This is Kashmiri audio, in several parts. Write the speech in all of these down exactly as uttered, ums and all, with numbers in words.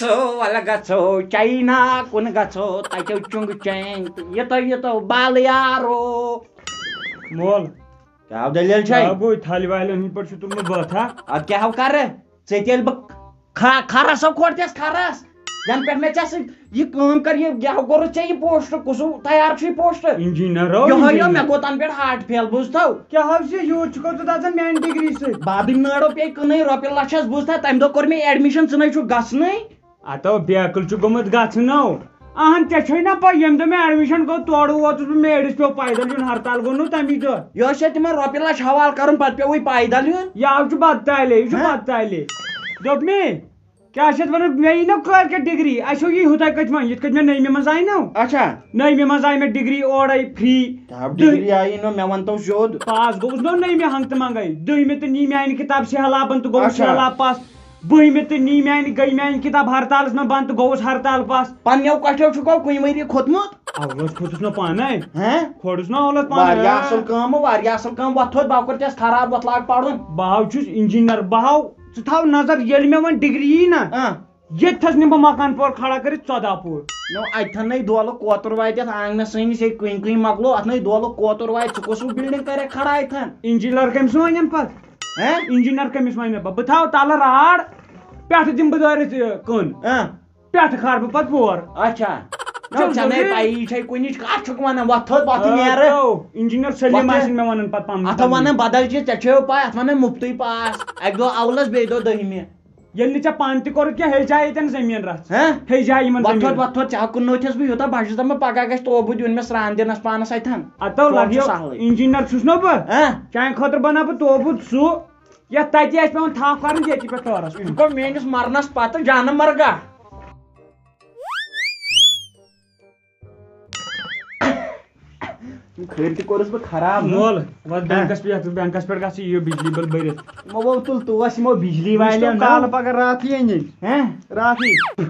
گژھو، ولہٕ گژھو، چاینا کُن گژھو، تتیو چُنٛگہٕ چینٛگ تہٕ یوٚتو یوٚتو بالہٕ یارو۔ مول، کیٛاہ دٔلیٖل چھے؟ کیٛاہ گوٚو، تھلہِ والٮ۪ن ہٕنٛدۍ پٲٹھۍ چھُ توٚرمُت بۄتھ، ہا؟ اَدٕ کیٛاہ ہو کرٕ؟ ژےٚ تیٚلہِ بہٕ کھا-، کھرس ہو کھوٹتس کھرس۔ ینہٕ پٮ۪ٹھ مےٚ ژےٚ سۭتۍ یہِ کٲم کٔر، یہِ کیٛاہ ہو کوٚرُتھ ژےٚ یہِ پوسٹ؟ کُسُو تیار چھُ یہِ پوسٹ؟ انجینر ہو، یِہوٚے یو، انجینر۔ مےٚ گوٚو تَنہٕ پٮ۪ٹھ ہارٹ فیل، بوٗزتھو؟ کیٛاہ حظ چھِ یوٗت چھُکھ ژٕ دَزان میٛانہِ ڈگری سۭتۍ؟ بادٕنۍ نٲرو پیٚیہِ کٕنٕنۍ، رۄپیہِ لچھ حظ، بوٗزتھا؟ تَمہِ دۄہ کوٚر مےٚ ایڈمِشن، ژٕ نَے چھُکھ گژھنٕے۔ ہتو بیکل چھُ گوٚمُت گژھنو۔ اہن، ژےٚ چھے نا پَے، ییٚمہِ دۄہ مےٚ ایڈمِشن گوٚو، تورٕ ووتُس بہٕ میڈس پیوٚو پیدل یُن، ہرتال گوٚو نہٕ تَمی دۄہ۔ یہِ اوس ژےٚ تِمن رۄپیہِ لچھ حوالہٕ کرُن، پتہٕ پیوٚوُے پیدل یُن۔ یہِ آو چھُ بدتالے، یہِ چھُ ہہ؟ بدتالے۔ دوٚپ مےٚ، کیٛاہ چھِ یَتھ وَنان، مےٚ یی نہ کٲلکٮ۪تھ ڈگری، اَسہِ ہیوٚو یی ہُتھَے کٔتھۍ وۄنۍ، یِتھ کٔنۍ مےٚ نٔیمہِ منٛز آیہِ نہ۔ اچھا۔ نٔیمہِ منٛز آیہِ مےٚ ڈگری اورَے فری۔ کیٛاہ ڈگری آیی نہ، مےٚ وَن تو سیوٚد۔ پاس گوٚوُس نہ نٔیمہِ ہنٛگتہٕ منٛگَے، دٔہمہِ تہٕ نی میٛانہِ کِتاب سہلابَن تہٕ گوٚوُس اچھا۔ سہلاب پاس۔ بٔہمہِ تہٕ نی میٛانہِ، گٔے میٛانہِ کِتاب ہرتالَس منٛز بنٛد تہٕ گوٚوُس ہرتال پاس۔ پننیو کۄٹھیو چھُکھ وۄنۍ کُنہِ ؤریہِ کھوٚتمُت؟ اَوَس کھوٚتُس نہ پانَے۔ ہیں؟ کھوٚتُس نہ اَوَس پانَے۔ واریاہ اَصٕل کٲم، واریاہ اَصٕل کٲم۔ وۄتھ تھوٚد، بہٕ کوٚر ژےٚ خراب، وۄتھ لاگ پَرُن۔ بہٕ ہاو چھُس انجینر، بہٕ ہاو، ژٕ تھاو نظر، ییٚلہِ مےٚ وۄنۍ ڈگری یی نہ، اں۔ ییٚتہِ تھَس نِمہٕ بہٕ مکان پور کھڑا کٔرِتھ ژۄداہ پور۔ نو، اَتہِ تھَن نَے دولہٕ کوتُر واتہِ اَتھ آنٛگنَس سٲنِس، ییٚتہِ کٕنۍ کٕنۍ مۄکلو، اَتھ نَے دولہٕ کوتُر واتہِ، ژٕ کُس ہیوٗ بِلڈِنٛگ کَرٮ۪کھ کھڑا اَتہِ تھَن؟ انجینر کٔمِس وَنَن پَتہٕ؟ ہیں؟ انجینر کٔمِس وَنہِ مےٚ پَتہٕ؟ بہٕ تھاوٕ تَلہٕ راڈ، پٮ۪ٹھٕ دِمہٕ بہٕ دٲرِتھ، یہِ، کٕن۔ اں۔ پٮ۪ٹھٕ کھارٕ بہٕ پَتہٕ بور۔ اچھا۔ نو، چل، ژےٚ نَے جلدی۔ پَیی چھے کُنِچ، کَتھ چھُکھ وَنان؟ وۄتھ تھوٚد، وۄتھ تہٕ آ، نیرٕ۔ تو، انجینر سلیٖم وۄتھ۔ آسن مےٚ وَنان پَتہٕ پَنُن اَتھ پَنُن۔ وَنان بدل چیٖز، ژےٚ چھے پَے، اَتھ وَنان مُفتٕے پاس۔ اَکہِ دۄہ اَولَس، بیٚیہِ دۄہ دٔہمہِ۔ ییٚلہِ نہٕ ژےٚ پانہٕ تہِ کوٚرُتھ کینٛہہ، ہے جایہِ ییٚتٮ۪ن زٔمیٖن رَژھ۔ ہہ؟ ہے جایہِ یِمَن وۄتھ تھوٚد، زٔمیٖن۔ وۄتھ تھوٚد، ژےٚ ہا کُننٲوتھَس بہٕ یوٗتاہ، بہٕ ہا چھُس دَپان پَگاہ گژھِ توبہٕ دیُن مےٚ سرٛان دِنَس پانَس اَتھٮ۪ن۔ اَتو چون چھُ لَگیو، سہلٕے۔ انجینر چھُس نہ بہٕ۔ ہہ؟ چانہِ خٲطرٕ بَناو بہٕ توبہٕ سُہ، یَتھ تَتہِ آسہِ پٮ۪وان تھپھ کَرٕنۍ، ییٚتی پٮ۪ٹھ ٹٲرَس۔ ژٕ گوٚو میٛٲنِس مَرنَس پَتہٕ جانہٕ مَرگا۔ خٲلۍ تہِ کوٚرُس بہٕ خراب، نہ؟ مول، وَتھ ہہ۔ بینکَس پٮ۪ٹھ، بینکَس پٮ۪ٹھ گژھ یہِ بجلی بِل بٔرِتھ۔ یِمو ووٚو تُل توس، یِمو بِجلی وٕچھ تو والٮ۪و نہ۔ کالہٕ پَگاہ راتھٕے أنِتھ۔ ہہ؟ راتھٕے۔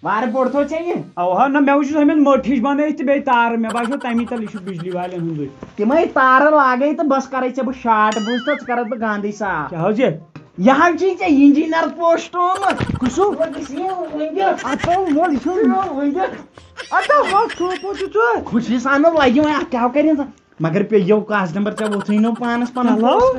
وارٕ پوٚر تھوٚو ژےٚ یہِ؟ اَوہا، نہ، مےٚ وٕچھ ہُمٮ۪ن مٔٹھۍ ہِش بَنٲیِتھ تہٕ بیٚیہِ تارٕ، مےٚ باسیو تَمی تَل یہِ چھُ بِجلی والٮ۪ن ہُنٛدُے۔ تِمَے تارٕ لاگَے تہٕ بَس کَرَے ژےٚ بہٕ شاٹ، بوٗزتھا، ژٕ کَرَتھ بہٕ گاندٕے صاف۔ کیٛاہ حظ یہِ؟ یہِ حظ چھُے ژےٚ انجینر پوسٹ آمُت۔ کُسُو؟ اَتھ آو وۄل، یہِ چھُ اَتھ آو وۄل، ژھوٚپُر چھُ ژٕ۔ خوشی سان حظ لَگہِ وۄنۍ، اَتھ کیٛاہ کَرِ اِنسان؟ مگر پیٚیو کاسٹ نمبر، ژےٚ ووٚتھُے نہٕ پانَس پَنُن ہیلو؟ پوسٹ۔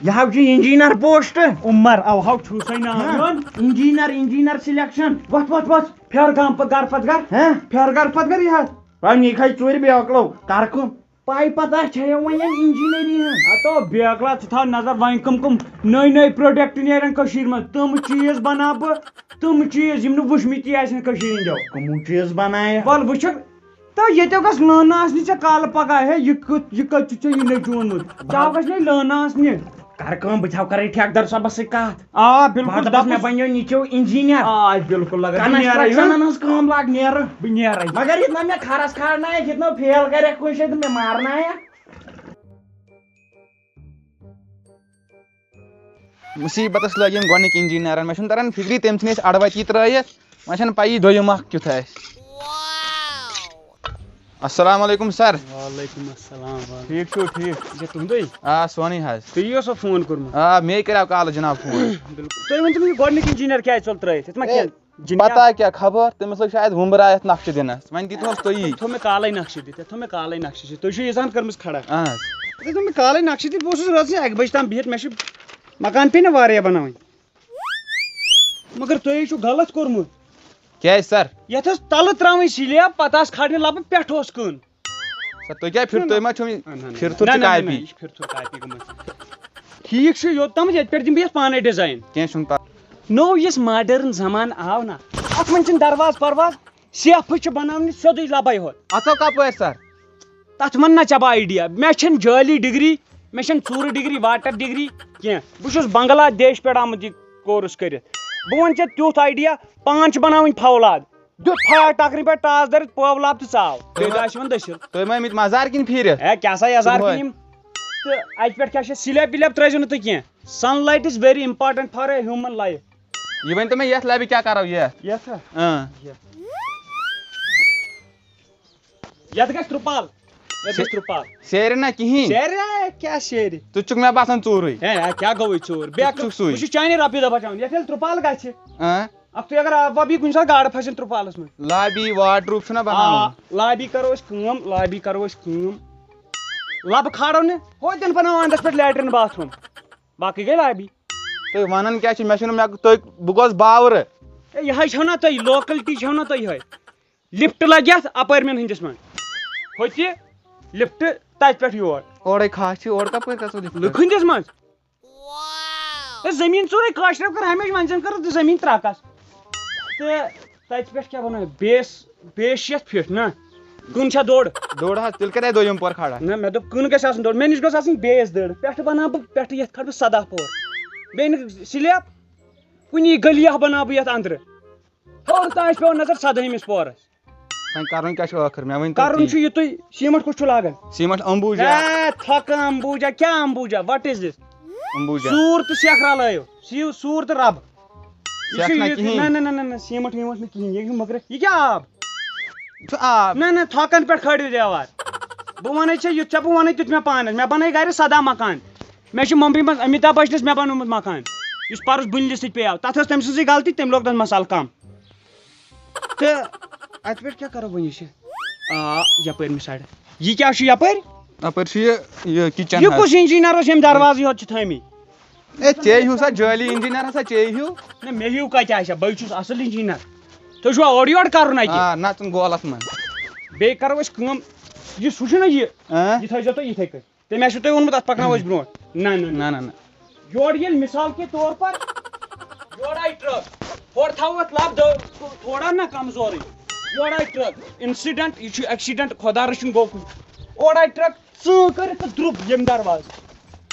یہِ حظ چھُ انجینر پوسٹ۔ عمر، اَوہاو چھُسَے ناو ہاں، میون۔ Engineer, engineer selection. وۄتھ، وۄتھ، وۄتھ۔ پھیر گام پتہٕ گرٕ پتہٕ گرٕ۔ ہاں؟ پھیر گرٕ پتہٕ گرٕ یہِ حظ۔ وۄنۍ یہِ کھے ژوٗرِ بیکلو، کر کٲم۔ پاے پتہ چھےٚ وۄنۍ ییٚمہِ انجینئرنگ ہٕنٛز۔ ہتو بیکلا، ژٕ تھاو نظر وۄنۍ کٕم کٕم نٔے نٔے پروڈکٹ نیرن کٔشیٖرِ منٛز۔ تِم چیٖز بناو بہٕ، تِم چیٖز یِم نہٕ وٕچھمٕتی آسن کٔشیٖرِ ہٕنٛدیو۔ کٕمو چیٖز بنایکھ؟ وَل وٕچھکھ، تہٕ ییٚتیو گژھِ لٲنہٕ آسنہِ ژےٚ کالہٕ پگاہ، ہے، یہِ کیُتھ، یہِ کَتہِ چھُ ژےٚ یہِ نیٚچوٗنمُت؟ ژےٚ آو گژھِ نے لٲنہٕ آسنہِ۔ کر کٲم، بہٕ تھاو کرے ٹھیکہٕ در صٲبس سۭتۍ کتھ۔ آ، بِلکُل، بہٕ دَپس، دَپُس، مےٚ بنیو نیٚچو انجینئر۔ آ، بِلکُل، لگان بہٕ نیرے، ہہ؟ کنسٹرکشنن ہٕنٛز کٲم لاگ نیرٕ۔ بہٕ نیرے۔ مگر یہِ نہ مےٚ کھرس کھارنایکھ، یہِ نہ فیل کرکھ کُنہِ جایہِ تہٕ مےٚ مارنایکھ۔ مُصیٖبتس لٲگۍ یِم گۄڈٕنِکۍ انجینئرن۔ مےٚ چھُنہٕ تران فِکری، تٔمۍ ژھٕنۍ اَسہِ اَڑوَتی ترٲیِتھ۔ وۄنۍ چھَنہٕ پَیی دوٚیِم اکھ کیُتھ آسہِ۔ السلام علیکم سر۔ وعلیکم السلام، وعلیکم۔ ٹھیٖک چھُو، ٹھیٖک؟ یہِ چھا تُہُنٛدُے؟ آ، سونُے حظ۔ تُہۍ یی اوسو فون کوٚرمُت؟ آ، مے کریو کالہٕ جناب فون۔ بِلکُل۔ تُہۍ ؤنۍ تو مےٚ، یہِ گۄڈٕنِکۍ انجینئر کیٛازِ ژوٚل ترٲیِتھ؟ یِتھ ما ہے، کھٮ۪ن؟ جِناب۔ پتہ کیٛاہ خبر، تٔمِس لٔگۍ شاید وُمبرا یَتھ نقشہٕ دِنَس۔ وۄنۍ دِتہوس تُہی۔ تھوٚو مےٚ کالے نقشہٕ دِتھ، تھوٚو مےٚ کالے نقشہٕ دِتھ۔ تُہۍ چھِو ییٖژ ہن کٔرمٕژ کھڑا۔ اہن حظ۔ تُہۍ تھوٚو مےٚ کالے نقشہٕ دِتھ، بہٕ اوسُس رٲژ اَکہِ بجہِ تام بِہِتھ، مےٚ چھِ مکان پیٚیہِ نہ واریاہ بناوٕنۍ۔ مگر تُہۍ چھِو غلط کوٚرمُت۔ کیٛازِ سر؟ یَتھ ٲس تَلہٕ ترٛاوٕنۍ سِلیب، پتہٕ آسہٕ کھالنہِ لَبہٕ، پٮ۪ٹھٕ اوس کٕن۔ سر، تُہۍ کیٛاہ پھِر-، نہ، نہ، تُہۍ ما چھِو یہِ نہ، نہ، پھِرتھُر نہ، چھِ نہ، نہ، کاپی؟ یہِ چھِ پھِرتھُر کاپی گٔمٕژ۔ ٹھیٖک چھُ، یوٚت تامَتھ ییٚتہِ پٮ۪ٹھ دِمہٕ بہٕ یَتھ پانَے ڈِزاین۔ کینٛہہ چھُنہٕ پَرواے۔ نوٚو یُس ماڈٲرٕن زمانہٕ آو نہ، اَتھ منٛز چھِنہٕ دروازٕ پروازٕ، سیفہٕ چھِ بناونہِ سیوٚدُے لَبَے ہوت۔ تَتھ وَن نہ ژےٚ بہٕ آیڈیا۔ مےٚ چھَنہٕ جٲلی ڈگری، مےٚ چھَنہٕ ژوٗرٕ ڈگری، واٹر ڈگری کینٛہہ۔ بہٕ چھُس بنگلہ دیش پٮ۪ٹھ آمُت یہِ کورس کٔرِتھ۔ بہٕ وَنہٕ ژےٚ تیُتھ آیڈیا، پان چھِ بناوٕنۍ فولاد۔ دیُت فاٹ ٹکرِ پٮ۪ٹھ ٹاس دٲرِتھ، پٲو لب تہٕ ژاو۔ تُہۍ بیٚیہِ ما، دۄہ آسہِ یِوان دٔسِل۔ تُہۍ ما آمٕتۍ مزار کِنۍ پھیٖرِتھ؟ ہے، کیٛاہ سا یزار صُبحٲے۔ کِنۍ یِم؟ تہٕ اَتہِ پٮ۪ٹھ کیٛاہ چھِ سِلیب وِلیب ترٛٲیزیو نہٕ تُہۍ کینٛہہ۔ Sunlight is very important for a human life۔ یہِ ؤنۍ تو مےٚ، یَتھ لَبہِ کیٛاہ کَرو یَتھ؟ یَتھ ہا؟ اۭں۔ یَتھ۔ یَتھ گژھِ ترٛپال۔ یَتھ گژھِ ترٛپال۔ سیرِ نہ کِہیٖنۍ۔ سیرِ؟ ہے، کیٛاہ سیرِ؟ ژٕ چھُکھ مےٚ باسان ژوٗرٕے۔ ہے، ہے، کیٛاہ گوٚوُے ژوٗر؟ بیٚیہِ ژٕ چھُکھ سُے۔ وٕچھ، چانہِ رۄپیہِ دَہ بچاوُن۔ یَتھ ییٚلہِ ترٛپال گژھِ۔ اۭں۔ اکھتُے اگر آب واب یی کُنہِ ساتہٕ، گاڈٕ پھسن ترٛپالس منٛز۔ لابی واڈروب چھُنہ بناوُن؟ آ، لابی کرو أسۍ کٲم، لابی کرو أسۍ کٲم۔ لبہٕ کھالو نہٕ، ہوتٮ۪ن بناوو اندس پٮ۪ٹھ لیٹرین باتھ روٗم، باقٕے گٔے لابی۔ تُہۍ ونان کیٛاہ چھِو؟ مےٚ چھُنہٕ، مےٚ، تُہۍ، بہٕ گوس باورٕ۔ ہے، یہِ حظ چھو نہ تُہۍ، لوکلٹی چھو نہ تُہۍ یِہوٚے۔ لفٹ لگہِ یتھ اپٲرۍ مٮ۪ن ہٕنٛدِس منٛز۔ ہوٚتہِ لفٹ تتہِ پٮ۪ٹھ یور۔ اورے کھاہ چھِ، اورٕ کپٲرۍ گژھو لفٹ؟ لُکہٕ ہٕنٛدِس منٛز۔ ہے، زٔمیٖن ژوٗرے، کٲشرٮ۪و کٔر ہمیشہِ، وۄنۍ زن کٔرٕکھ زٕ زٔمیٖن ترٛکس۔ تہٕ تتہِ پٮ۪ٹھ کیٛاہ ونو، بیس، بیس چھِ یتھ فِٹ نہ؟ کٕن چھا دوٚر؟ دوٚر حظ، تیٚلہِ کتہِ آیہِ دوٚیِم پور کھڑا؟ نہ، مےٚ دوٚپ، کٕن گژھِ آسُن دوٚر، مےٚ نِش گوٚژھ آسٕنۍ بیس دٔر۔ پٮ۪ٹھٕ بناو بہٕ، پٮ۪ٹھٕ یتھ کھڑٕ بہٕ سداہ پور۔ بیٚیہِ نہٕ سلیب، کُنی گلی اکھ بناو بہٕ یتھ اندرٕ۔ ہیوٚر تام چھِ پٮ۪وان نظر سدٲہمِس پورس۔ وۄنۍ کرُن کیٛاہ چھُ ٲخٕر؟ مےٚ ؤنۍ تو کرُن تی۔ چھُ یہِ تُہۍ، سیٖمٹ کُس چھُو لاگان؟ سیٖمٹ امبوٗجا۔ اے، تھۄکہٕ امبوٗجا، کیٛاہ Ambuja? What is this؟ Ambuja. سوٗر تہٕ سیکھ رلٲیِو، سیٖو-، سوٗر تہٕ رب۔ یہِ سیکھ چھُ نہ یہِ، کِہیٖنۍ۔ نہ، نہ، نہ، نہ، نہ، سیٖمٹ ویٖمٹ نہٕ کِہیٖنۍ، یہِ چھُ مۄکرِ-، یہِ کیٛاہ آب؟ یہِ چھُ آب۔ نہ، نہ، تھۄکن پٮ۪ٹھ کھٲلِو دیوار۔ بہٕ وَنے ژےٚ، یُتھ ژےٚ بہٕ وَنے، تیُتھ مےٚ پانَس۔ مےٚ بَنٲے گَرِ سَداہ مکان۔ مےٚ چھِ ممبئی منٛز امیتابھ بچنَس مےٚ بنوومُت مکان، یُس پَرُس بُنلہِ سۭتۍ پیٚیاو۔ تَتھ ٲس تٔمۍ سٕنٛزٕے غلطی، تٔمۍ لوگ تَتھ مسالہٕ کم۔ تہٕ اَتہِ پٮ۪ٹھ کیٛاہ کَرو وۄنۍ أسۍ؟ آ، یَپٲرۍ مےٚ سایڈٕ۔ یہِ کیٛاہ چھُ یَپٲرۍ؟ اَپٲرۍ چھُ یہِ، یہِ کِچن یہِ حظ۔ کُس engineer اوس ییٚمۍ دروازٕ یوت چھِ تھٲمٕتۍ؟ اے، ژےٚ ہیوٗ سا جٲلی engineer ہسا ژےٚ ہیوٗ۔ نہ، مےٚ ہیوٗ کَتہِ آسہِ ہا؟ بہٕ چھُس اَصٕل engineer۔ تُہۍ چھُوا اورٕ یورٕ کَرُن اَتہِ؟ آ، نَژُن گولَس منٛز۔ بیٚیہِ کَرو أسۍ کٲم، یُس ہُہ چھُنہ یہِ، آ؟ یہِ تھٲیزیو تُہۍ یِتھَے کٔنۍ۔ تٔمۍ آسِوٕ تۄہہِ ووٚنمُت، اَتھ پَکناوو أسۍ برونٛٹھ۔ نہ، نہ، نہ۔ نہ، نہ، نہ۔ یورٕ ییٚلہِ مثال کے طور پر یورٕ آیہِ ٹرٛک، ہورٕ تھاوو اَتھ لَب دٲ-، تھوڑا نہ کمزورٕے۔ یورٕ آیہِ ٹرٛک، incident، یہِ چھُ accident، خۄدا رٔچھِن گوٚو کُنہِ۔ اورٕ آیہِ ٹرٛک، ژٲں کٔرِتھ تہٕ درٛوٚب ییٚمہِ دروازٕ۔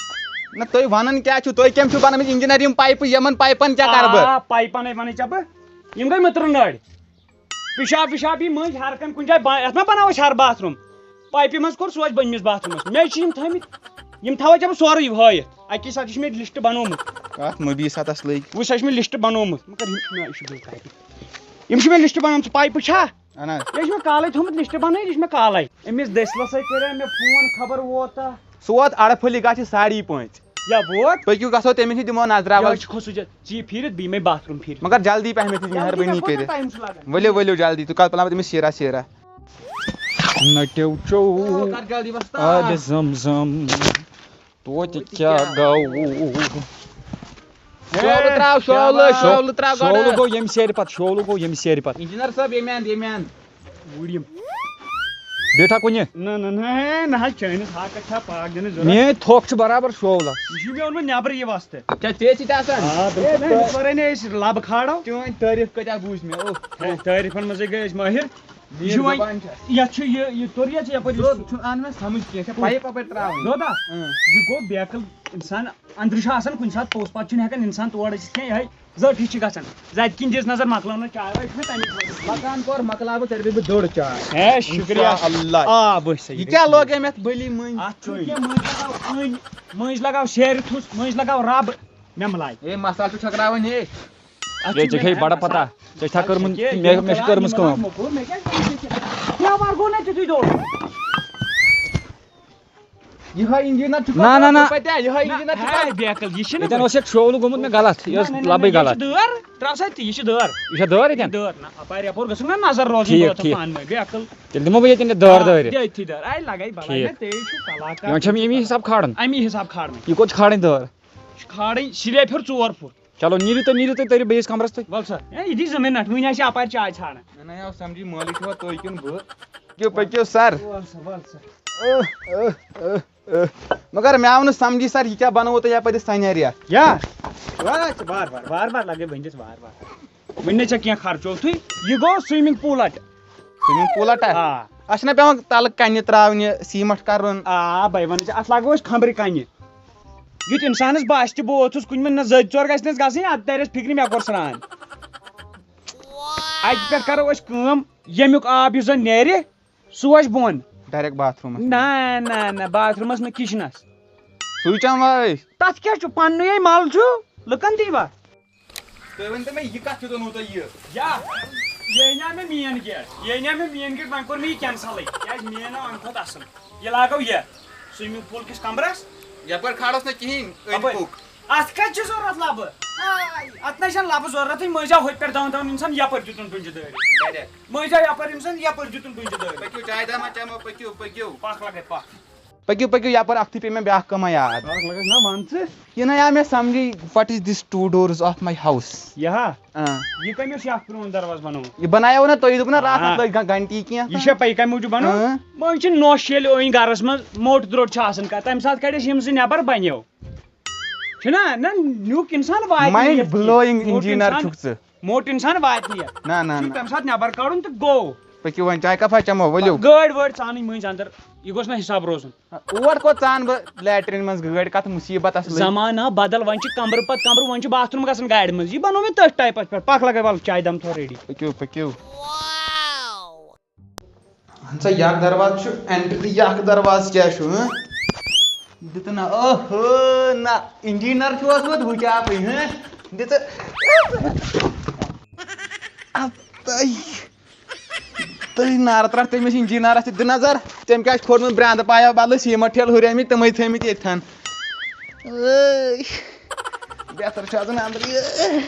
نہ، تُہۍ وَنان کیٛاہ چھِو؟ تُہۍ کٔمۍ چھِو بَنٲومٕتۍ engineer یِم پایپہٕ؟ یِمَن پایپَن کیٛاہ کَرٕ بہٕ؟ آ، پایپَنَے وَنَے ژےٚ بہٕ۔ یِم گٔے مٕترٕ نٲرۍ۔ پِشاب وِشاب یی مٔنٛزۍ ہر کانٛہہ کُنہِ جایہِ با-، یَتھ ما بَناوو أسۍ ہر باتھ روٗم؟ پایپہِ منٛز کوٚر سُہ اَسہِ بٔنمِس باتھ روٗمَس۔ مےٚ چھِ یِم تھٲیمٕتۍ، یِم تھاوَے ژےٚ بہٕ سورُے ہٲیِتھ۔ اَکی ساتہٕ، یہِ چھُ مےٚ list بَنوومُت۔ اَتھ مُبیٖسَتَس لٔگۍ۔ وٕچھ، سا چھُ مےٚ list بَنوومُت۔ مگر یِم، نہ، یہِ چھُ بیٚیہِ کَتہِ۔ یِم چھِ مےٚ list بَنٲومٕژ، پایپہٕ چھا؟ اَہَن حظ۔ یہِ چھُ مےٚ کالَے تھوٚومُت list بَنٲیِتھ، یہِ چھُ مےٚ کالَے۔ أمِس دٔسِلَسَے کَرے مےٚ فون، خبر ووتا۔ سُہ ووت اَڑٕ پھٔلۍ گژھِ ساڑی پانٛژِ۔ یا ووت؟ پٔکِو گژھو تٔمِس نِش، دِمو نظرا یہِ وَل۔ حظ چھُ خصوٗصیت، ژٕ یہِ پھیٖرِتھ، بیٚیہِ مے باتھ روٗم پھیٖرِتھ۔ مگر جلدی پہمتھ، جلدی مہربٲنی مےٚ کوٗتاہ کٔرِتھ۔ ٹایم چھُ لگان؟ ؤلِو، ؤلِو جلدی، تُہۍ کَتھ پَلام تٔمِس سیٖرا سیٖرا۔ نَٹیو چو۔ آ، کر جلدی وۄستہٕ۔ آبِ زم زم۔ توتہِ کیٛاہ گوٚو؟ شولہٕ ترٛاو، شولہٕ، شولہٕ ترٛاو گۄڈٕ۔ شولہٕ گوٚو ییٚمہِ سیرِ پَتہٕ، شولہٕ گوٚو ییٚمہِ سیرِ پَتہٕ۔ Engineer صٲب، ییٚمہِ اَندٕ، ییٚمہِ اَندٕ۔ وُڑِم۔ بیٹھا کُنہِ۔ نہ، نہ، نہ، ہے، نہ حظ، چٲنِس حقس چھا پاک دِنٕچ ضروٗرت؟ میٲنۍ تھۄکھ چھِ برابر شولہٕ۔ یہِ چھُ مےٚ اوٚنمُت نٮ۪برٕ یہِ وۄستہٕ۔ ژےٚ، ژےٚ سۭتۍ آسان؟ آ، ہے، بِلکُل۔ نہ، یِتھ پٲٹھۍ نہٕ أسۍ لبہٕ کھالو۔ چٲنۍ تعریٖف کۭتیٛاہ بوٗزۍ مےٚ، اوہ۔ ہے، تعریٖفن منٛزٕے گٔے أسۍ مٲہِر۔ میٖٹھ یہِ چھُ وۄنۍ، زبان چھےٚ۔ یَتھ چھُ یہِ، یہِ توٚر یا ژےٚ یپٲرۍ یہِ؟ ژٕ چھُنہٕ اَنان مےٚ سمجھ کینٛہہ، ژےٚ پایِپ اَپٲرۍ ترٛاوٕنۍ۔ دوٚدا؟ اۭں۔ یہِ گوٚو بیکٕل اِنسان، أنٛدرٕ چھُ آسان کُنہِ ساتہٕ پوٚژھ، پتہٕ چھُنہٕ ہٮ۪کان اِنسان تور أژِتھ کینٛہہ، یِہوٚے زٔٹ ہِش چھِ گژھان۔ زَتہِ کِنۍ دِژ نظر، مۄکلاو نہ چاے واے، چھُ مےٚ تَمِچ وَجہ۔ مکان پور مۄکلاو بہٕ، تیٚلہِ بیٚہہِ بہٕ دوٚر چاے۔ ہے، شُکریہ۔ اِنشاء اللہ۔ آ، بہٕ چھُسے۔ یہِ کیٛاہ لوگ أمۍ اَتھ بٔلی مٔنٛزۍ؟ اَتھ چھُ کینٛہہ، مٔنٛزۍ لگاو أنۍ، مٔنٛزۍ لگاو سیرِ تھُس، مٔنٛزۍ لگاو رب، مےٚ ملایہِ۔ ہے، مسالہٕ چھُ چھٔکراوان، ہے۔ اَتھ یے چھُ ژےٚ کھیٚیہِ مےٚ بڑٕ پتہ۔ ژےٚ چھا کٔرمٕژ، مےٚ، مےٚ چھِ کٔرمٕژ کٲم۔ مےٚ کیٛازِ کٔرمٕژ یہِ؟ کیٛاہ وَر گوٚو نہ تیُتھُے دوٚر؟ یِہوٚے engineer چھُ نہ، نہ، نہ۔ پَتہٕ، یِہوٚے engineer چھُ نہ، پَتہٕ۔ ہے، بیکٕل، یہِ چھُنہٕ ییٚتٮ۪ن اوس یَتھ شولہٕ گوٚمُت مےٚ غلط، یہِ ٲس نہ، نہ، نہ، لَبٕے نہ، یہِ غلط۔ چھِ دٲر، ترٛاو سا تہِ، یہِ چھِ دٲر۔ یہِ چھا دٲر ییٚتٮ۪ن؟ دٲر، نہ، اَپارِ یَپور گٔژھٕکھ نہ نظر روزٕنۍ، ٹھیٖک، بہٕ ٲسَس ٹھیٖک۔ پانہٕ ؤنۍ، بیکٕل۔ تیٚلہِ دِمو بہٕ ییٚتٮ۪ن یہِ دٲر آ، دٲرِتھ۔ ییٚتھی دٲر، اے، لَگے بَلاے، ٹھیٖک۔ نہ، ژےٚ چھُ کلاکار۔ یِمَن چھا مےٚ اَمی حساب کھالُن؟ اَمی حساب کھالنٕے۔ یہِ کوٚت چھِ کھالٕنۍ دٲر؟ یہِ چھِ کھالٕنۍ، سِلیب ہیوٚر ژور فُٹ۔ چلو، نیٖرِو تُہۍ، نیٖرِو تُہۍ، تٔرِو بیٚیِس کمرس تُہۍ۔ وَل سا، ہے، یہِ دی زٕ مِنٹ، وٕنہِ آسہِ اَپارِ چاے ژھانڈان۔ مےٚ نَے آو سَمجھی، مٲلِک چھُوا تُہۍ کِنہٕ بہٕ؟ پٔکِو، پٔکِو، سر۔ وَل سا، وَل سا۔ مگر مےٚ آو نہٕ سَمجھی، سر، یہِ کیٛاہ بَنووُ تۄہہِ یَپٲرۍ یہِ سَنیریا؟ کیٛاہ؟ وارٕ، وارٕ، وارٕ، وارٕ لَگے بٔنٛدِس، وارٕ، وارٕ۔ وٕنہِ نَے ژےٚ کینٛہہ خرچووتھٕے، یہِ گوٚو swimming pool اَٹہٕ۔ Swimming pool اَٹہٕ؟ آ۔ اَتھ چھِنہ پٮ۪وان تَلہٕ کَنہِ ترٛاونہِ، سیٖمَٹھ کَرُن؟ آ، بَے وَنہٕ ژےٚ، اَتھ لاگو أسۍ کھَمبرِ کَنہِ۔ یُتھ اِنسانَس باسہِ تہِ، بہٕ ووتھُس کُنہِ منٛز، نہ زٔدۍ ژور گژھِ نہٕ اَسہِ گژھٕنۍ، اَدٕ تَرِ اَسہِ فِکرِ، مےٚ کوٚر سرٛان۔ اَتہِ پٮ۪ٹھ کَرو أسۍ کٲم، ییٚمیُک آب یُس زَن نیرِ، سُہ وَسہِ بۄن۔ Direct bathroom-س منٛز؟ نہ، نہ، نہ، bathroom-س نہٕ، kitchen-س۔ سُے چَمہٕ أسۍ۔ تَتھ کیٛاہ چھُ؟ پَننُے مَل چھُ، لُکَن دیٖوا؟ تُہۍ ؤنۍ تو مےٚ، یہِ کَتھ کیُتھ اوٚنوُ تۄہہِ یہِ؟ یا، یہِ اَنیٛاو مےٚ main gate۔ یہِ اَنیٛاو مےٚ main gate، وۄنۍ کوٚر مےٚ یہِ cancel-ٕے، کیٛازِ main آو اَمہِ کھۄتہٕ اَصٕل۔ یہِ لاگو یَتھ swimming pool کِس کَمرَس۔ یَپٲرۍ کھالوس نہٕ کِہیٖنۍ، أنٛدۍ کَپٲرۍ؟ پوٚک۔ اتھ کتہِ چھِ ضروٗرت لبہٕ؟ آے، اتھ نَے چھَنہٕ لبہٕ ضروٗرتٕے، مٔنٛزۍ آو ہوٚتہِ پٮ۪ٹھ داوُن داوُن، ییٚمہِ ساتہٕ یپٲرۍ دیُتُن ڈُنجہِ دٲرِتھ۔ ڈایریکٹ۔ مٔنٛزۍ آو یپٲرۍ، ییٚمہِ ساتہٕ یپٲرۍ دیُتُن ڈُنجہِ دٲرِتھ۔ پٔکِو، چایہِ دامہ چٮ۪مو، پٔکِو، پٔکِو۔ پکھ لگے پکھ۔ پٔکِو، پٔکِو، یپٲرۍ اکھتُے پیٚیہِ مےٚ بیٛاکھ کٲمہ یاد۔ پکھ لگس نا، ون ژٕ۔ یہِ نَے آو مےٚ سمجھٕے، what is this two doors of my house؟ یہِ ہا؟ آ۔ یہِ کٔمِس چھُ اکھ پرٛون دروازٕ بنومُت؟ یہِ بنایو نا تۄہہِ، دوٚپوُ نا راتھ آ۔ اتھ لٲگۍ گا-، گنٹی کینٛہہ یہِ تام۔ چھا پَیی کَمہِ موٗجوٗب بنوو؟ آ۔ وۄنۍ چھِ نوٚش ییٚلہِ أنۍ گرس منٛز، موٚٹ درٛوٚٹ چھُ آسان کانٛہہ، تَمہِ ساتہٕ کَڑٮ۪س یِم زٕ نٮ۪بر بنیو۔ چھُنا؟ نہ، نیُک اِنسان واتہِ نہٕ mind یَتھ کینٛہہ۔ blowing موٚٹ engineer اِنسان، چھُکھ ژٕ۔ موٚٹ اِنسان واتہِ نہٕ یَتھ۔ نہ، نہ، چھُ نہ۔ تَمہِ ساتہٕ نٮ۪بر کَڑُن تہٕ گوٚو۔ پٔکِو وۄنۍ، چاے کپا چٮ۪مو، ؤلِو۔ گٲڑۍ وٲڑۍ ژانٕنۍ مٔنٛزۍ اندر، یہِ گوٚژھ نہ حساب روزُن۔ اور کوٚت ژان بہٕ لیٹرین منٛز گٲڑۍ، کتھ مصیبتس لٔج؟ زمانہٕ آو بدل، وۄنۍ چھِ کمرٕ پتہٕ کمرٕ، وۄنۍ چھِ باتھ روٗم گژھان گاڑِ منٛز۔ یہِ بنوو مےٚ تٔتھۍ ٹایپس پٮ۪ٹھ۔ پکھ لگے ول چاے دم تھو ریڈی۔ پٔکِو، پٔکِو۔ اہن سا، یہِ اکھ دروازٕ چھُ، entry یہِ اکھ دروازٕ کیٛاہ چھُ، ہٕنٛہ؟ دِتہٕ نہ، اوہو، نہ، engineer چھُ اوسمُت ہُہ چاپٕے، ہٕنٛہ؟ دِتہٕ۔ اَتَے۔ تٔرۍ نارٕ ترٛٹھ تٔمِس engineerس تہِ دِ نظر، تٔمۍ کیٛاہ چھُ کھوٚرمُت برٛانٛدٕ پایو بدلہٕ سیٖمٹ ٹھیلہٕ ہُریمٕتۍ، تِمَے تھٲیمٕتۍ ییٚتھٮ۪ن۔ ٲے، بہتر چھُ اَژُن اَندرٕے۔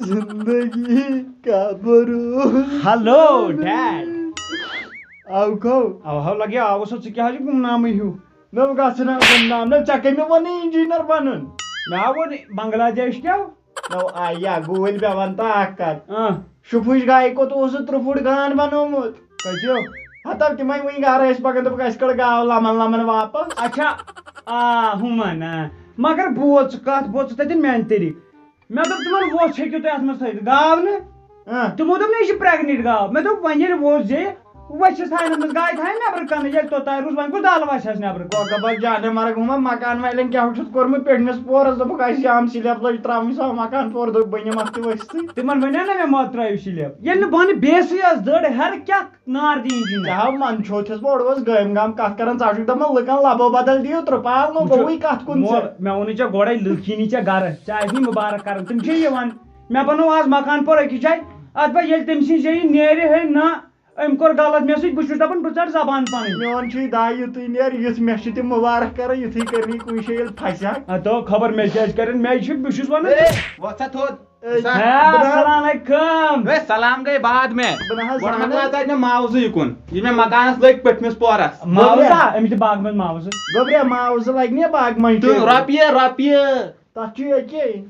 زندگی کا بروسہ۔ Hello, Dad۔ آو کھو؟ آو ہاو لگے، آو سا ژٕ کیٛاہ چھُکھ گمنامٕے ہیوٗ؟ نہ، بہٕ گژھٕ نہٕ گمنام، نہ، ژےٚ کٔمۍ ووٚنُے engineer بنُن؟ مےٚ ہا ووٚن بنگلہ دیش کیٛاہ؟ نو، آ، یا، گوٗلۍ مےٚ وَن تہٕ اَکھ کَتھ۔ آ۔ شُپھٕج گایہِ کوٚت اوس سُہ ترٛپُٹ گان بَنومُت؟ کَتیو؟ ہَتو تِمَے وٕنہِ گَرٕ ٲسۍ پَکان، دوٚپُکھ، اَسہِ کٔڑ گاو لَمَن لَمَن واپَس۔ اچھا، آ، ہُمَن، آ۔ مگر بوز ژٕ کَتھ، بوز ژٕ تَتٮ۪ن میٛانہِ طریٖقہٕ۔ مےٚ دوٚپ تِمَن، وۄژھ ہیٚکِو تُہۍ اَتھ منٛز تھٲوِتھ، گاو نہٕ؟ آ۔ تِمو دوٚپ نہٕ، یہِ چھِ pregnant گاو۔ مےٚ دوٚپ، وۄنۍ ییٚلہِ ووٚز زِ وۄژھِس تھاونہٕ منٛز گاے تھاونہٕ نٮ۪برٕ کَنہٕ، ییٚلہِ توٚتام روٗز، وۄنۍ کُس دَلہٕ وَسہِ ہَس نٮ۪برٕ کَنہٕ؟ کۄکَر بَچہٕ جانہِ مَرگ ہُمَن مکان والٮ۪ن کیٛاہ چھُتھ کوٚرمُت پیٚٹھمِس پورَس؟ دوٚپُکھ، اَسہِ چھِ یِم slab لٲج ترٛاوٕنۍ، سُہ آو مکان پورٕ، دوٚپ، بٔنِم اَتھ تہِ ؤسۍتھٕے۔ تِمَن وَنیٛو نہ مےٚ، مہ ترٛٲیِو slab۔ ییٚلہِ نہٕ بۄنہٕ base-ٕے ٲس دٔر، ہیٚرٕ کیٛاہ نار دِنۍ جِنۍ؟ ژےٚ ہاو منٛدچھوتھس بہٕ، اورٕ اوس گٲمۍ گام کتھ کران، ژٕ آسُکھ دپان لُکن لبو بدل دِیِو ترپال، نو وٕچھِو، گوٚوُے کتھ کُن مول، ژےٚ۔ مےٚ ووٚنُے ژےٚ گۄڈے، لُکھ یی نہٕ ژےٚ گرٕ، ژےٚ آسی مُبارک کران، تِم چھِ یِوان۔ مےٚ بنوو آز مکان پور أکِس جایہِ، اتھ پٮ۪ٹھ ییٚلہِ تٔمۍ سٕنٛز جایہِ نیرِ ہے نہ، أمۍ کوٚر غلط مےٚ سۭتۍ، بہٕ چھُس دپان بہٕ ژٹہٕ زبان پنٕنۍ۔ میون چھُے داے یُتُے نیر، یُتھ مےٚ چھُ تہِ مُبارک کران، یُتھُے کٔرنی کُنہِ جایہِ ییٚلہِ پھسہِ ہا۔ ہتو خبر مےٚ کیٛازِ کرن، مےٚ چھُ، بہٕ چھُس ونان۔ اے، وۄتھ سا تھوٚد۔ ہے، بہٕ نہ حظ، السلام علیکم۔ ہے، سلام گٔے بعد میں۔ بہٕ نہ حظ گۄڈٕ زانَے۔ مۄکلاو تۄہہِ مےٚ معاوضہٕ یہِ کُن۔ یہِ مےٚ مکانس لٔگۍ پٔتمِس پورس۔ معاوضہ؟ گوٚبریا۔ أمِس چھِ باغہٕ منٛز معاوضہٕ۔ گوٚبریا، معاوضہٕ لگہِ نہ باغہٕ منٛز تہٕ تہِ۔ رۄپیہِ، رۄپیہِ۔ تَتھ چھُ ییٚکے۔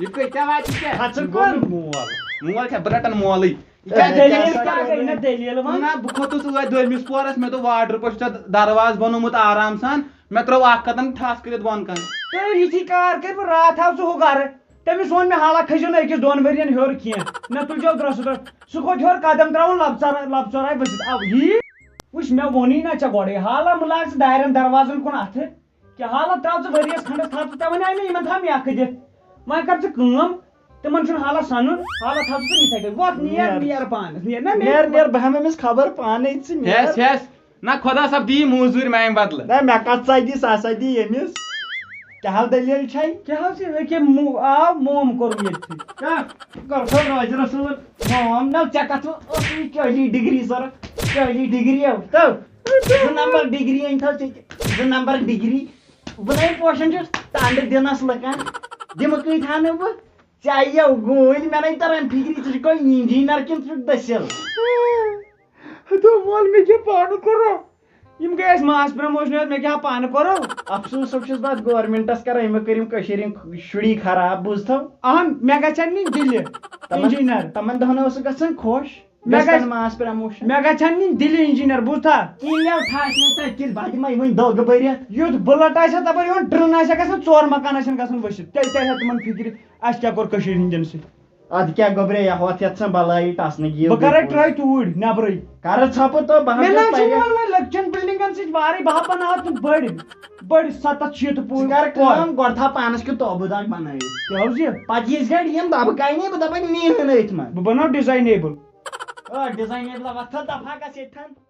یہِ کٔہۍ، کیٛاہ واتہِ ژےٚ؟ ہَتھ ژٕ یہِ گوٚو کُن؟ مےٚ مول۔ مول چھا؟ بہٕ رَٹَن مولٕے۔ یہِ کیٛاہ ہے، دٔلیٖل؟ کیٛاہ کیٛاہ گٔے نہ دٔلیٖل وَن؟ نہ، بہٕ کھوٚتُس ٲدۍ دوٚیمِس پورس، مےٚ دوٚپ، wardrobe چھُ ژےٚ دروازٕ بنوومُت آرام سان۔ مےٚ ترٛٲو اکھ قدم ٹھَس کٔرِتھ بۄن کَنہِ۔ تہٕ یِتھی کار کٔرۍ بہٕ راتھ آو سُہ ہُہ گرٕ۔ تٔمِس ووٚن مےٚ، حالہ کھٔسۍزیو نہٕ أکِس دۄن ؤرین ہیوٚر کینٛہہ، مےٚ تُلزیو درٛۄسہٕ درٛۄسہٕ۔ سُہ کھوٚت ہیوٚر قدم ترٛاوُن، لۄکچار، لۄکچار آیہِ ؤسِتھ۔ اَو یی، وٕچھ، مےٚ ووٚنُے نہ ژےٚ گۄڈَے، حالہ مہٕ لاگ ژٕ دارٮ۪ن دروازَن کُن اَتھٕ۔ کیٛاہ حالہ ترٛاو ژٕ ؤریَس کھنٛڈَس تھاو ژٕ، ژےٚ وَنے مےٚ یِمَن تھاو مٮ۪کھٕ دِتھ۔ وۄنۍ کر ژٕ کٲم، تِمَن چھُنہٕ حالہ سَنُن، حالہ تھاو ژٕ یِتھَے کٔنۍ۔ وۄتھ نیر، نیر۔ نیر پانَس، نیر نہ، مےٚ نیر، نیر، بہٕ ہٮ۪مہٕ أمِس خبر پانَے ژٕ نیر۔ ہٮ۪س، ہٮ۪س۔ نہ، خۄدا صٲب دِیہِ موٚزوٗرۍ میانہِ بدلہٕ۔ نہ، مےٚ کتھ سا دی، سۄ ہسا دی ییٚمِس۔ کیٛاہ ہو دٔلیٖل چھے؟ کیٛاہ حظ چھِ، یہِ کیٛاہ مو-، آو موم کوٚرُم ییٚتہِ۔ کیٛاہ؟ کر سا روزِ رسول موم؟ نہ، ژےٚ کتھ ٲسٕے کٲلی ڈگری ضروٗرت؟ کٲلی ڈگری یو تو۔ زٕ نمبر ڈگری أنۍ تھو ژےٚ تہِ۔ زٕ نمبر ڈگری۔ بہٕ نَے پوشان چھُس ٹنڈٕ دِنس لُکن۔ دِمہٕ کۭتۍ ہا نہٕ بہٕ؟ ژےٚ یِیو گوٗلۍ، مےٚ نَے تران فِکرِ، ژٕ چھُکھ گۄڈٕ engineer کِنہٕ ژٕ چھُکھ دٔسِل؟ ہتو مول، مےٚ کیٛاہ پانہٕ کوٚرو؟ یِم گٔے اَسہِ mass promotion یوت، مےٚ کیٛاہ پانہٕ کوٚرو؟ افسوسُک چھُس بہٕ اَتھ governmentس کران، أمۍ کٔرۍ یِم کٔشیٖرِ ہِنٛدۍ شُری خراب، بوٗزتھو؟ اہن، مےٚ گژھن نہٕ دِلہِ تِمن، engineer۔ تِمن دۄہن اوسُکھ گژھان خۄش، مےٚ گژھِ گژھِ، mass promotion۔ مےٚ گژھن نہٕ دِلہِ engineer، بوٗزتھا؟ کِلٮ۪و ٹھاس نَے تۄہہِ کِتھ، بہٕ دِمہٕ یِمن دۄگہٕ بٔرِتھ۔ یُتھ bullet آسہِ ہا تَپٲرۍ یِوان، ٹرٛن آسہِ ہا گژھان، ژور مکان آسن گژھان ؤسِتھ، تیٚلہِ تہِ آسہِ ہا تِمن فِکرِ، اَسہِ کیٛاہ کوٚر کٔشیٖرِ ہِنٛدٮ۪ن سۭتۍ۔ اَدٕ کیٛاہ گوٚبرے، یَتھ یَتھ ژھٕن بَلٲیی ٹَسنہٕ گِیِو مےٚ کَرے گٔے try توٗرۍ نٮ۪برٕے۔ کَرٕ ژھۄپہٕ تہٕ بہٕ مےٚ ہَنٛگہٕ نہ حظ چھُ پَرِ۔ وَنُن وۄنۍ لۄکچَن buildingن سۭتۍ وارٕے، بہٕ ہا بَناوٕ تِم بٔڑۍ، بٔڑۍ سَتَتھ شیٖتھ پوٚہَر۔ ژٕ کَر کٲم، گۄڈٕ تھاو پانَس کیُتھ توبہٕ داغ بَنٲیِتھ۔ کیٛاہ حظ یہِ؟ پَتہٕ یِژھ گٲڑۍ یِم دَبہٕ کَنہِ، بہٕ دَپَن نیٖہٕن أتھۍ منٛز۔ بہٕ بَناوٕ designable۔ آ، designable، وۄتھ تھاو دَفعہ گژھ ییٚتہِ تھَن۔